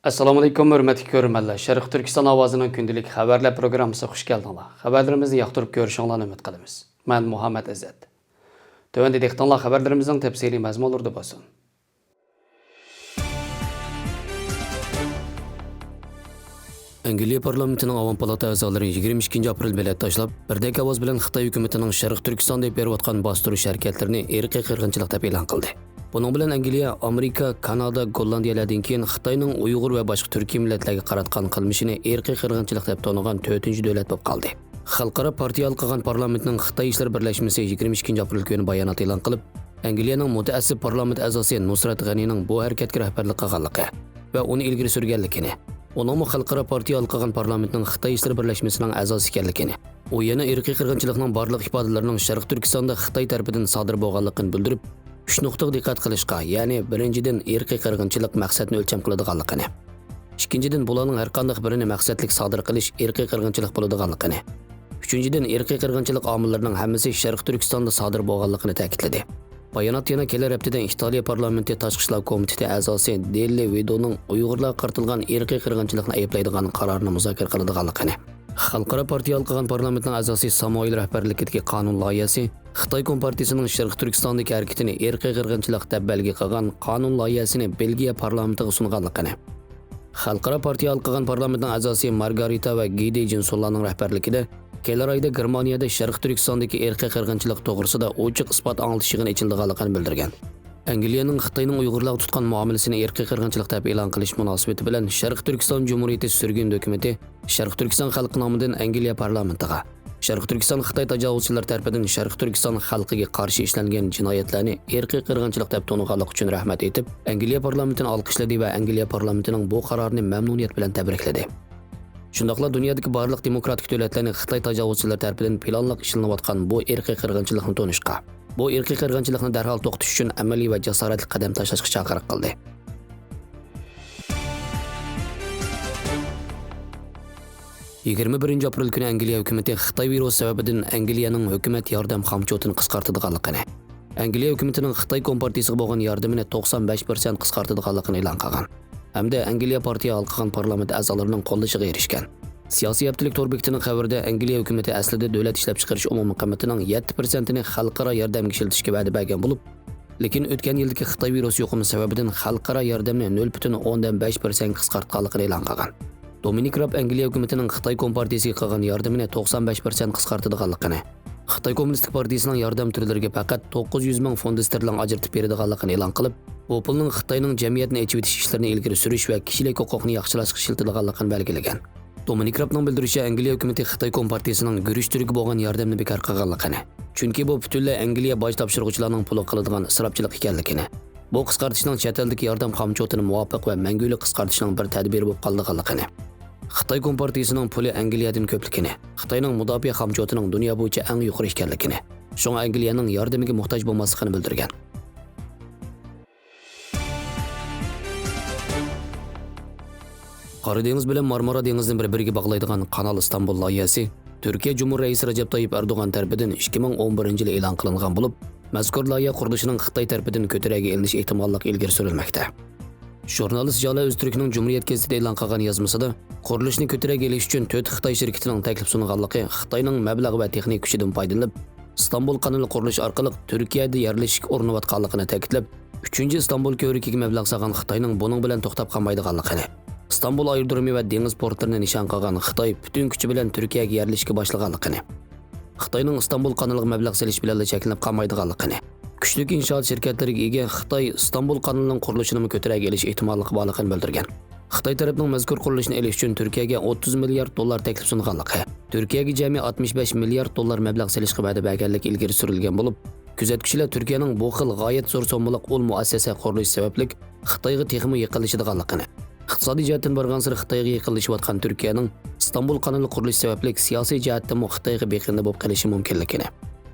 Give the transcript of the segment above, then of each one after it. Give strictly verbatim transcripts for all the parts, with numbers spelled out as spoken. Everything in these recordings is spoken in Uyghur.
ئەسسالامۇئەلەيكۇم، ھۆرمەتلىك كۆرۈرمەنلەر. شەرقىي تۈركىستان ئاۋازىنىڭ كۈندىلىك خەۋەرلەر پروگراممىسىغا خۇش كەلدىڭلار. خەۋەرلىرىمىزنى ياقتۇرۇپ كۆرۈشۈڭلارنى ئۈمىد قىلىمىز. مەن مۇھەممەد ئىززەت. تۆۋەندە دىققىتىڭلار خەۋەرلىرىمىزنىڭ تەپسىلىي مەزمۇنلىرىدا بولسۇن. ئەنگلىيە پارلامېنتىنىڭ ئاۋام پالاتا ئەزالىرى يىگىرمە ئىككىنچى ئاپرېل بېلەت تاشلاپ، بىردەك ئاۋاز بىلەن خىتاي ھۆكۈمىتىنىڭ شەرقىي تۈركىستاندا ئېلىپ بېرىۋاتقان باستۇرۇش ھەرىكەتلىرىنى ئىرقىي قىرغىنچىلىق دەپ ئېلان قىلدى. بۇنىڭ بىلەن ئەنگلىيە، ئامېرىكا، كانادا، گوللاندىيەلەردىن كېيىن خىتاينىڭ ئۇيغۇر ۋە باشقا تۈركىي مىللەتلەرگە قاراتقان قىلمىشىنى ئىرقىي قىرغىنچىلىق دەپ تونۇغان تۆتىنچى دۆلەت بولۇپ قالدى. خەلقئارا پارتىيە ھالقىغان پارلامېنتنىڭ خىتاي ئىشلىرى بىرلەشمىسى يىگىرمە ئىككىنچى ئاپرېل كۈنى بايانات ئېلان قىلىپ، ئەنگلىيەنىڭ مۇتەئەسسىپ پارلامېنت ئەزاسى نۇسرەت غەنىنىڭ بۇ ھەرىكەتكە رەھبەرلىك قىلغانلىقى ۋە ئۇنى ئىلگىرى سۈرگەنلىكىنى، ئۇنىڭمۇ خەلقئارا پارتىيە ھالقىغان پارلامېنتنىڭ خىتاي ئىشلىرى بىرلەشمىسىنىڭ ئەزاسى ئىكەنلىكىنى، ئۇ يەنە ئىرقىي قىرغىنچىلىقنىڭ بارلىق ئىپادىلىرىنىڭ شەرقىي تۈركىستاندا خىتاي تەرىپىدىن سادىر بولغانلىقىنى بىلدۈرۈپ، ئۈچ نۇقتىغا دىققەت قىلىشقا، يەنى بىرىنچىدىن، ئىرقىي قىرغىنچىلىق مەقسەتنى ئۆلچەم قىلىدىغانلىقىنى، ئىككىنچىدىن، بۇلارنىڭ ھەرقانداق بىرىنى مەقسەتلىك سادىر قىلىش ئىرقىي قىرغىنچىلىق بولىدىغانلىقىنى، ئۈچىنچىدىن، ئىرقىي قىرغىنچىلىق ئامىللىرىنىڭ ھەممىسى شەرقىي تۈركىستاندا سادىر بولغانلىقىنى تەكىتلىدى. بايانات يەنە كېلەر ھەپتىدە ئىتالىيە پارلامېنتى تاشقى ئىشلار كومىتېتى ئەزاسى دېللى ۋىدونىڭ ئۇيغۇرلارغا قارىتىلغان ئىرقىي قىرغىنچىلىقنى ئەيىبلەيدىغان قارارىنى مۇزاكىرە قىلىدىغانلىقىنى، خەلقئارا پارتىيە ھالقىغان پارلامېنتنىڭ ئەزاسى سامۇئېل رەھبەرلىكىدىكى قانۇن لايىھەسى خىتاي كومپارتىيىسىنىڭ شەرقىي تۈركىستاندىكى ھەرىكىتىنى ئىرقىي قىرغىنچىلىق دەپ بەلگە قىلغان قانۇن لايىھەسىنى بېلگىيە پارلامېنتىغا سۇنغانلىقىنى، خەلقئارا پارتىيە ھالقىغان پارلامېنتنىڭ ئەزاسى مارگارىتا ۋە گىدې جىنسونلارنىڭ رەھبەرلىكىدە كېلەر ئايدا گېرمانىيەدە شەرقىي تۈركىستاندىكى ئىرقىي قىرغىنچىلىق توغرىسىدا ئوچۇق ئىسپات ئاڭلىتىش يىغىنى ئېچىلىدىغانلىقىنى بىلدۈرگەن. ئەنگلىيەنىڭ خىتاينىڭ ئۇيغۇرلارغا تۇتقان مۇئامىلىسىنى ئىرقىي قىرغىنچىلىق دەپ ئېلان قىلىش مۇناسىۋىتى بىلەن شەرقىي تۈركىستان جۇمھۇرىيىتى سۈرگۈندە ھۆكۈمىتى شەرقىي تۈركىستان خەلقى نامىدىن ئەنگلىيە پارلامېنتىغا، شەرقىي تۈركىستان خىتاي تاجاۋۇزچىلىرى تەرىپىدىن شەرقىي تۈركىستان خەلقىگە قارشى ئىشلەنگەن جىنايەتلەرنى ئىرقىي قىرغىنچىلىق دەپ تونۇغانلىقى ئۈچۈن رەھمەت ئېيتىپ، ئەنگلىيە پارلامېنتىنى ئالقىشلىدى ۋە ئەنگلىيە پارلامېنتىنىڭ بۇ قارارىنى مەمنۇنىيەت بىلەن تەبرىكلىدى. شۇنداقلا دۇنيادىكى بارلىق دېموكراتىك دۆلەتلەرنى خىتاي تاجاۋۇزچىلىرى تەرىپىدىن پىلانلىق ئىشلىنىۋاتقان بۇ ئىرقىي قىرغىنچىلىقنى تونۇشقا، بۇ ئىرقىي قىرغىنچىلىقنى دەرھال توختىتىش ئۈچۈن ئەمەلىي ۋە جاسارەتلىك قەدەم تاشلاشقا چاقىرىق قىلدى. يىگىرمە بىرىنچى ئاپرېل كۈنى ئەنگلىيە ھۆكۈمىتى خىتاي ۋىرۇسى سەۋەبىدىن ئەنگلىيەنىڭ ھۆكۈمەت ياردەم خامچوتىنى قىسقارتىدىغانلىقىنى، ئەنگلىيە ھۆكۈمىتىنىڭ خىتاي كومپارتىيىسىغا بولغان ياردىمىنى توقسان بەش پىرسەنت قىسقارتىدىغانلىقىنى ئېلان قىلغان ھەمدە ئەنگلىيە پارتىيە ھالقىغان پارلامېنت ئەزالىرىنىڭ قوللىشىغا ئېرىشكەن. سىياسىي ھەپتىلىك تور بېكىتىنىڭ خەۋىرىدە ئەنگلىيە ھۆكۈمىتى ئەسلىدە دۆلەت ئىشلەپچىقىرىش ئومۇمىي قىممىتىنىڭ يەتتە پىرسەنتىنى خەلقئارا ياردەمگە ئىشلىتىشكە ۋەدە بەرگەن بولۇپ، لېكىن ئۆتكەن يىلدىكى خىتاي ۋىرۇسى يۇقۇمى سەۋەبىدىن خەلقئارا ياردەمنى نۆل پۈتۈن ئوندىن بەش پىرسەنتكە قىسقارتقانلىقىنى ئېلان قىلغان. دومىنىك راب ئەنگلىيە ھۆكۈمىتىنىڭ خىتاي كومپارتىيىسىگە قىلغان ياردىمىنى توقسان بەش پىرسەنت قىسقارتىدىغانلىقىنى، خىتاي كوممۇنىستىك پارتىيىسىنىڭ ياردەم تۈرلىرىگە پەقەت توققۇز يۈز مىڭ فوند ستېرلىڭ ئاجرىتىپ بېرىدىغانلىقىنى ئېلان قىلىپ، بۇ پۇلنىڭ خىتاينىڭ جەمئىيەتنى ئېچىۋېتىش ئىشلىرىنى ئىلگىرى سۈرۈش ۋە كىشىلىك ھوقۇقنى ياخشىلاشقا ئىشلىتىدىغانلىقىنى بەلگىلىگەن. دومىنىك رابنىڭ بىلدۈرۈشىچە، ئەنگلىيە ھۆكۈمىتى خىتاي كومپارتىيىسىنىڭ گۈرۈچ تۈرىگە بولغان ياردەمنى بىكار قىلغانلىقىنى، چۈنكى بۇ پۈتۈنلەي ئەنگلىيە باج تاپشۇرغۇچىلارنىڭ پۇلىغا قىلىدىغان ئىسراپچىلىق ئىكەنلىكىنى، بۇ قىسقارتىشنىڭ چەت ئەلدىكى ياردەم خامچوتىنى مۇۋاپىق ۋە مەڭگۈلۈك قىسقارتىشنىڭ بىر تەدبىرى بولۇپ قالىدىغانلىقىنى، خىتاي كومپارتىيىسىنىڭ پۇلى ئەنگلىيەدىن كۆپلۈكىنى، خىتاينىڭ مۇداپىئە خامچوتىنىڭ دۇنيا بويىچە ئەڭ يۇقىرى ئىكەنلىكىنى، شۇڭا ئەنگلىيەنىڭ ياردىمىگە موھتاج بولماسلىقىنى بىلدۈرگەن. قارا دېڭىز بىلەن مارمارا دېڭىزنى بىر-بىرىگە باغلايدىغان قانال ئىستانبۇل لايىھەسى تۈركىيە جۇمھۇر رەئىسى رەجەپ تايىپ ئەردوغان تەرىپىدىن ئىككى مىڭ ئون بىرىنچى يىلى ئېلان قىلىنغان بولۇپ، مەزكۇر لايىھە قۇرۇلۇشىنىڭ خىتاي تەرىپىدىن كۆتۈرەگە ئېلىنىش ئېھتىماللىقى ئىلگىرى سۈرۈلمەكتە. ژۇرنالىست ژالا ئۆزتۈركنىڭ جۇمھۇرىيەت گېزىتىدە ئېلان قىلغان يازمىسىدا، قۇرۇلۇشنى كۆتۈرەك ئېلىش ئۈچۈن تۆت خىتاي شىركىتىنىڭ تەكلىپ سۇنغانلىقى خىتاينىڭ مەبلەغ ۋە تېخنىكا كۈچىدىن پايدىلىنىپ، ئىستانبۇل قانىلى قۇرۇلۇشى ئارقىلىق تۈركىيەدە يەرلىشىشكە ئۇرۇنۇۋاتقانلىقىنى تەكىتلەپ، ئۈچىنچى ئىستانبۇل كۆۋرۈكىگە مەبلەغ سالغان خىتاينىڭ بۇنىڭ بىلەن توختاپ قالمايدىغانلىقىنى، ئىستانبۇل ئايرودرومى ۋە دېڭىز پورتلىرىنى نىشان قىلغان خىتاي پۈتۈن كۈچى بىلەن تۈركىيەگە يەرلىشىشكە باشلىغانلىقىنى، خىتاينىڭ ئىستانبۇل قانىلىغا مەبلەغ سېلىش بىلەنلا چەكلىنىپ قالمايدىغانلىقىنى، كۈچلۈك ئىنشائات شىركەتلىرىگە ئىگە خىتاي ئىستانبۇل قانىلىنىڭ قۇرۇلۇشىنىمۇ كۆتۈرەك ئېلىش ئېھتىماللىقى بارلىقىنى بىلدۈرگەن. خىتاي تەرەپنىڭ مەزكۇر قۇرۇلۇشنى ئېلىش ئۈچۈن تۈركىيەگە ئوتتۇز مىليارد دوللار تەكلىپ سۇنغانلىقى، تۈركىيەگە جەمئىي ئاتمىش بەش مىليارد دوللار مەبلەغ سېلىشقا ۋەدە بەرگەنلىكى ئىلگىرى سۈرۈلگەن بولۇپ، كۆزەتكۈچىلەر تۈركىيەنىڭ بۇ خىل غايەت زور سوممىلىق ئۇل مۇئەسسەسە قۇرۇلۇشى سەۋەبلىك خىتايغا تېخىمۇ يېقىنلىشىدىغانلىقىنى، ئىقتىسادىي جەھەتتىن بارغانسېرى خىتايغا يېقىنلىشىۋاتقان تۈركىيەنىڭ ئىستانبۇل قانىلى قۇرۇلۇشى سەۋەبلىك سىياسىي جەھەتتىنمۇ خىتايغا بېقىندى بولۇپ قېلىشى مۇمكىنلىكىنى،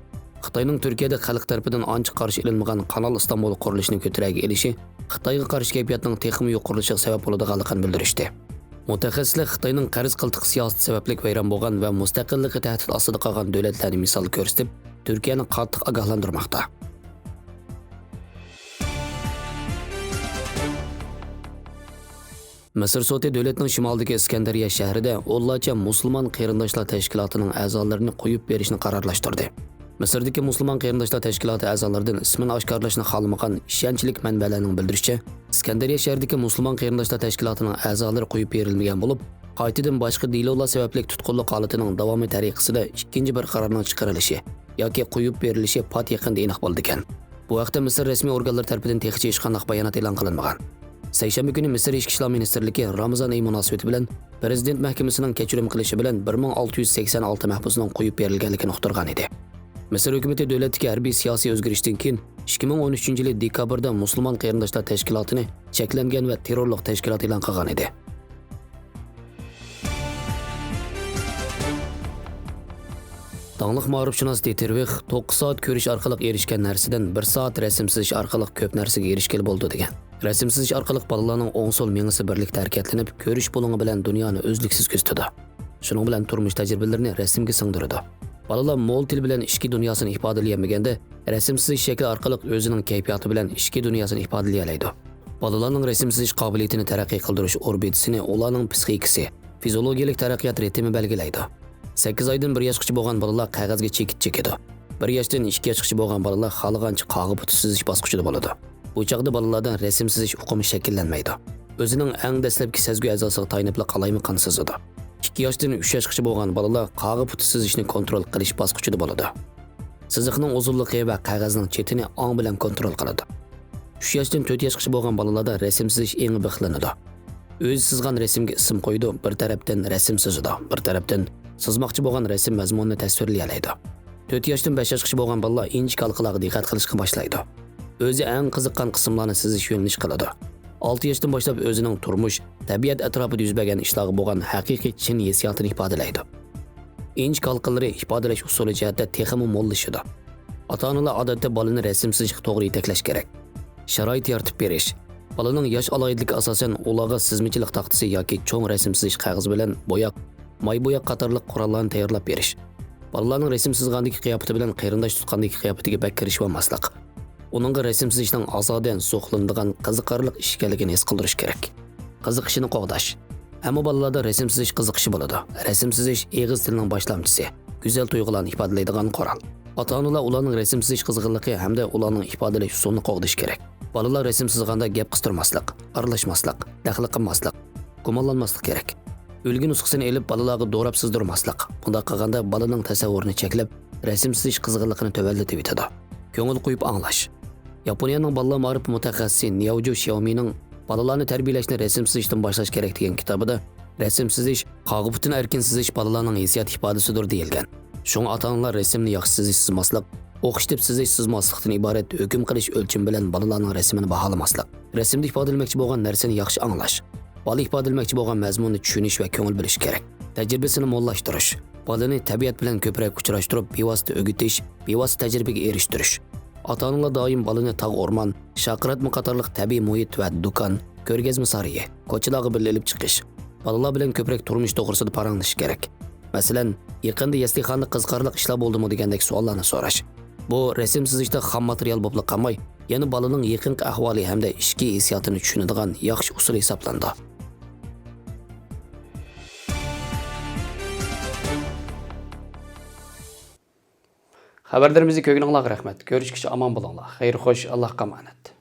خىتاينىڭ تۈركىيەدە خەلق تەرىپىدىن ئانچە قارشى ئېلىنمىغان قانال ئىستانبۇل قۇرۇلۇشىنى كۆتۈرەگە ئېلىشى خىتايغا قارشى كەيپىياتنىڭ تېخىمۇ يۇقىرىلىشىغا سەۋەب بولىدىغانلىقىنى بىلدۈرۈشتى. مۇتەخەسسىسلەر خىتاينىڭ قەرز قىلتىقى سىياسىتى سەۋەبلىك ۋەيران بولغان ۋە مۇستەقىللىقى تەھدىت ئاستىدا قالغان دۆلەتلەرنى مىسال كۆرسىتىپ، تۈركىيەنى قاتتىق ئاگاھلاندۇرماقتا. مىسىر سوتى دۆلەتنىڭ شىمالىدىكى ئىسكەندەرىيە شەھىرىدە ئونلارچە مۇسۇلمان قېرىنداشلار تەشكىلاتىنىڭ ئەزالىرىنى قويۇپ بېرىشنى قارارلاشتۇردى. مىسىردىكى مۇسۇلمان قېرىنداشلار تەشكىلاتى ئەزالىرىدىن ئىسمىنى ئاشكارىلاشنى خالىمىغان ئىشەنچلىك مەنبەلەرنىڭ بىلدۈرۈشىچە، ئىسكەندەرىيە شەھىرىدىكى مۇسۇلمان قېرىنداشلار تەشكىلاتىنىڭ ئەزالىرى قويۇپ بېرىلمىگەن بولۇپ، قايتىدىن باشقا دېلولار سەۋەبلىك تۇتقۇنلۇق ھالىتىنىڭ داۋامى تەرىقىسىدە ئىككىنچى بىر قارارنىڭ چىقىرىلىشى ياكى قويۇپ بېرىلىشى پات يېقىندا ئېنىق بولىدىكەن. بۇ ھەقتە مىسىر رەسمىي ئورگانلىرى تەرىپىدىن تېخىچە ھېچقانداق بايانات ئېلان قىلىنمىغان. سەيشەنبە كۈنى مىسىر ئىچكى ئىشلار مىنىستىرلىكى رامىزان ئېيى مۇناسىۋىتى بىلەن پىرېزىدېنت مەھكىمىسىنىڭ كەچۈرۈم قىلىشى بىلەن بىر مىڭ ئالتە يۈز سەكسەن ئالتە مەھبۇسنىڭ قويۇپ بېرىلگەنلىكىنى ئۇقتۇرغان ئىدى. مىسىر ھۆكۈمىتى دۆلەتتىكى ھەربىي سىياسىي ئۆزگىرىشتىن كېيىن ئىككى مىڭ ئون ئۈچىنچى يىلى دېكابىردا مۇسۇلمان قېرىنداشلار تەشكىلاتىنى چەكلەنگەن ۋە تېررورلۇق تەشكىلاتى ئېلان قىلغان ئىدى. داڭلىق مائارىپشۇناس دىتېرۋىخ توققۇز سائەت كۆرۈش ئارقىلىق ئېرىشكەن نەرسىدىن بىر سائەت رەسىم سىزىش ئارقىلىق كۆپ نەرسىگە ئېرىشكىلى بولىدۇ، دېگەن. رەسىم سىزىش ئارقىلىق بالىلارنىڭ ئوڭ-سول مېڭىسى بىرلىكتە ھەرىكەتلىنىپ، كۆرۈش بۇلۇڭى بىلەن دۇنيانى ئۈزلۈكسىز كۆزىتىدۇ. شۇنىڭ بىلەن تۇرمۇش تەجرىبىلىرىنى رەسىمگە سىڭدۈرىدۇ. بالىلار مول تىل بىلەن ئىچكى دۇنياسىنى ئىپادىلىيەلمىگەندە، رەسىم سىزىش شەكلى ئارقىلىق ئۆزىنىڭ كەيپىياتى بىلەن ئىچكى دۇنياسىنى ئىپادىلىيەلەيدۇ. بالىلارنىڭ رەسىم سىزىش قابىلىيىتىنى تەرەققىي قىلدۇرۇش ئوربىتىسىنى ئۇلارنىڭ پسىخىكىسى، فىزىولوگىيەلىك تەرەققىيات رىتىمى بەلگىلەيدۇ. سەككىز ئايدىن بىر ياشقىچە بولغان بالىلار قەغەزگە چېكىت چېكىدۇ. بىر ياشتىن ئىككى ياشقىچە بولغان بالىلار خالىغانچە قاغا پۇتى سىزىش باسقۇچىدا بولىدۇ. بۇ چاغدا بالىلاردا رەسىم سىزىش ئۇقۇمى شەكىللەنمەيدۇ. ئۆزىنىڭ ئەڭ دەسلەپكى سەزگۈ ئەزاسىغا تايىنىپلا قالايمىقان سىزىدۇ. ئىككى ياشتىن ئۈچ ياشقىچە بولغان بالىلار قاغا پۇتى سىزىشنى كونترول قىلىش باسقۇچىدا بولىدۇ. سىزىقنىڭ ئۇزۇنلۇقى ۋە قەغەزنىڭ چېتىنى ئاڭ بىلەن كونترول قىلىدۇ. ئۈچ ياشتىن تۆت ياشقىچە بولغان بالىلاردا رەسىم سىزىش ئېڭى بىخلىنىدۇ. ئۆزى سىزغان رەسىمگە ئىسىم قويىدۇ، بىر تەرەپتىن رەسىم سىزىدۇ، بىر تەرەپتىن سىزماقچى بولغان رەسىم مەزمۇنىنى تەسۋىرلىيەلەيدۇ. تۆت ياشتىن بەش ياشقىچە بولغان بالىلار ئىنچىكە ھالقىلارغا دىققەت قىلىشقا باشلايدۇ. ئۆزى ئەڭ قىزىققان قىسىملارنى سىزىش يۆنىلىش قىلىدۇ. ئالتە ياشتىن باشلاپ ئۆزىنىڭ تۇرمۇش، تەبىئەت ئەتراپىدا يۈز بەرگەن ئىشلارغا بولغان ھەقىقىي چىن ھېسسىياتىنى ئىپادىلەيدۇ. ئىنچىكە ھالقىلىرى ئىپادىلەش ئۇسۇلى جەھەتتە تېخىمۇ موللىشىدۇ. ئاتا-ئانىلار ئادەتتە بالىنى رەسىم سىزىشقا توغرا يېتەكلەش كېرەك. شارائىت يارىتىپ بېرىش. بالىنىڭ ياش ئالاھىدىلىكىگە ئاساسەن ئۇلارغا سىزمىچىلىق تاختىسى ياكى چوڭ رەسىم سىزىش قەغىزى بىلەن بوياق، ماي بوياق قاتارلىق قوراللارنى تەييارلاپ بېرىش. بالىلارنىڭ رەسىم سىزغاندىكى قىياپىتى بىلەن قېرىنداش تۇتقاندىكى قىياپىتىگە بەك كىرىشىۋالماسلىق. ئۇنىڭغا رەسىم سىزىشنىڭ ئازادە، زوقلىنىدىغان، قىزىقارلىق ئىش ئىكەنلىكىنى ھېس قىلدۇرۇش كېرەك. قىزىقىشىنى قوغداش. ھەممە بالىلاردا رەسىم سىزىش قىزىقىشى بولىدۇ. رەسىم سىزىش ئېغىز تىلىنىڭ باشلامچىسى، گۈزەل تۇيغۇلارنى ئىپادىلەيدىغان قورال. ئاتا-ئانىلار ئۇلارنىڭ رەسىم سىزىش قىزغىنلىقى ھەمدە ئۇلارنىڭ ئىپادىلەش ئۇسۇلىنى قوغدىشى كېرەك. بالىلار رەسىم سىزغاندا گەپ قىستۇرماسلىق، ئارىلاشماسلىق، دەخلى قىلماسلىق، گۇمانلانماسلىق كېرەك. ئۈلگە نۇسخىسىنى ئېلىپ، بالىلارغا دوراپ سىزدۇرماسلىق. بۇنداق قىلغاندا بالىنىڭ تەسەۋۋۇرىنى چەكلەپ، رەسىم سىزىش قىزغىنلىقىنى تۆۋەنلىتىۋېتىدۇ. كۆڭۈل قويۇپ ئاڭلاش. ياپونىيەنىڭ بالىلار مائارىپى مۇتەخەسسىسى نياۋجۇ شياۋمىنىڭ بالىلارنى تەربىيەلەشنى رەسىم سىزىشتىن باشلاش كېرەك دېگەن كىتابىدا، رەسىم سىزىش، قاغا پۇتىنى ئەركىن سىزىش بالىلارنىڭ ھېسسىيات ئىپادىسىدۇر دېيىلگەن. شۇڭا ئاتا-ئانىلار رەسىمنى ياخشى سىزىش-سىزماسلىق، ئوخشىتىپ سىزىش-سىزماسلىقتىن ئىبارەت ھۆكۈم قىلىش ئۆلچىمى بىلەن بالىلارنىڭ رەسىمىنى باھالىماسلىق. رەسىمدە ئىپادىلىمەكچى بولغان نەرسىنى ياخشى ئاڭلاش. بالا ئىپادىلىمەكچى بولغان مەزمۇننى چۈشىنىش ۋە كۆڭۈل بۆلۈش كېرەك. تەجرىبىسىنى موللاشتۇرۇش. بالىنى تەبىئەت بىلەن كۆپرەك ئۇچراشتۇرۇپ، بىۋاسىتە ئۆگىتىش، بىۋاسىتە تەجرىبىگە ئېرىشتۈرۈش. ئاتا-ئانىلار دائىم بالىنى تاغ-ئورمان، شارقىراتما قاتارلىق تەبىئىي مۇھىت ۋە دۇكان، كۆرگەزمە سارىيى، كوچىلارغا بىللە ئېلىپ چىقىش، بالىلار بىلەن كۆپرەك تۇرمۇش توغرىسىدا پاراڭلىشىش كېرەك. مەسىلەن، يېقىندا يەسلىخانىدا قىزىقارلىق ئىشلار بولدىمۇ دېگەندەك سوئاللارنى سوراش. بۇ رەسىم سىزىشتا خام ماتېرىيال بولۇپلا قالماي، يەنە بالىنىڭ يېقىنقى ئەھۋالى ھەمدە ئىچكى ھېسسىياتىنى چۈشىنىدىغان ياخشى ئۇسۇل ھېسابلىنىدۇ. خەۋەرلىرىمىزنى كۆرگىنىڭلارغا رەھمەت. كۆرۈشكىچە ئامان بولۇڭلار. خەير خوش، ئاللاھقا ئامانەت.